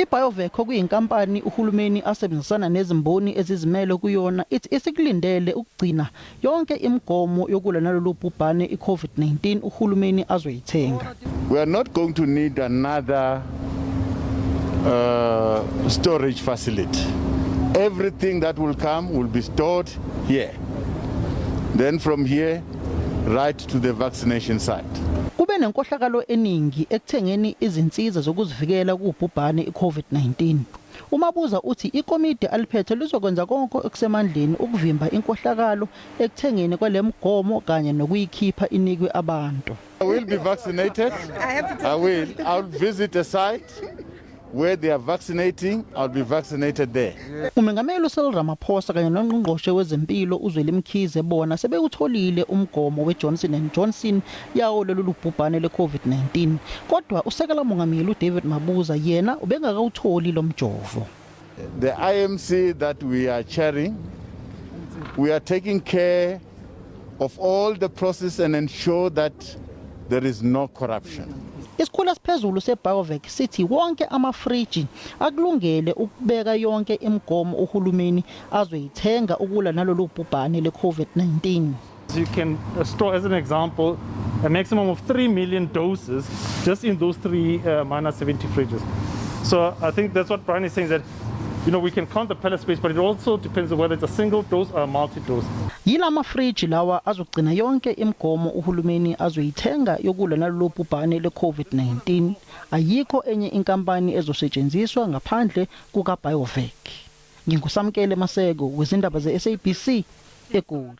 IBiovac, okuyinkampani uhulumeni asebenzisana nezimboni ezizimele kuyona, ithi isikulindele ukugcina yonke imigomo yokulwa nalolu bhubhane iCovid-19 uhulumeni azoyithenga. We are not going to need another storage facility. Everything that will come will be stored here. Then from here, right to the vaccination site. Kube nenkohlakalo eningi ekuthengeni izinsiza zokuzivikela kubhubhane iCovid-19. UMabuza uthi ikomidi aliphethe lizokwenza konke okusemandleni ukuvimba inkohlakalo ekuthengeni kwalemigomo kanye nokuyikhipha inikwe abantu. I will be vaccinated. I will. I'll visit a site where they are vaccinating. I'll be vaccinated there. Umengameli uCyril Ramaphosa kanye nongqongqoshe wezempilo uZweli Mkhize bona sebewutholile umgomo weJohnson and Johnson yawo lolu lubhubhane leCovid-19, kodwa usekela mongameli uDavid Mabuza yena ubengakawutholi lo mjovo. The IMC that we are chairing, we are taking care of all the process and ensure that there is no corruption. Isikhulu esiphezulu seBiovac sithi wonke amafriji akulungele ukubeka yonke imigomo uhulumeni azoyithenga ukulwa nalolu bhubhane leCovid-19. You can store, as an example, a maximum of 3 million doses just in those three minus 70 fridges. So I think that's what Brian is saying, that we can count the pallet space, but it also depends on whether it's a single dose or a multi-dose. Yilama fridge lawa azogcina yonke imigomo uhulumeni azoyithenga yokulwa nalolu bhubhane leCovid-19. Ayikho enye inkampani ezosetshenziswa ngaphandle kuka BioVac. NginguSamkele Maseko wezindaba zeSABC eGoli.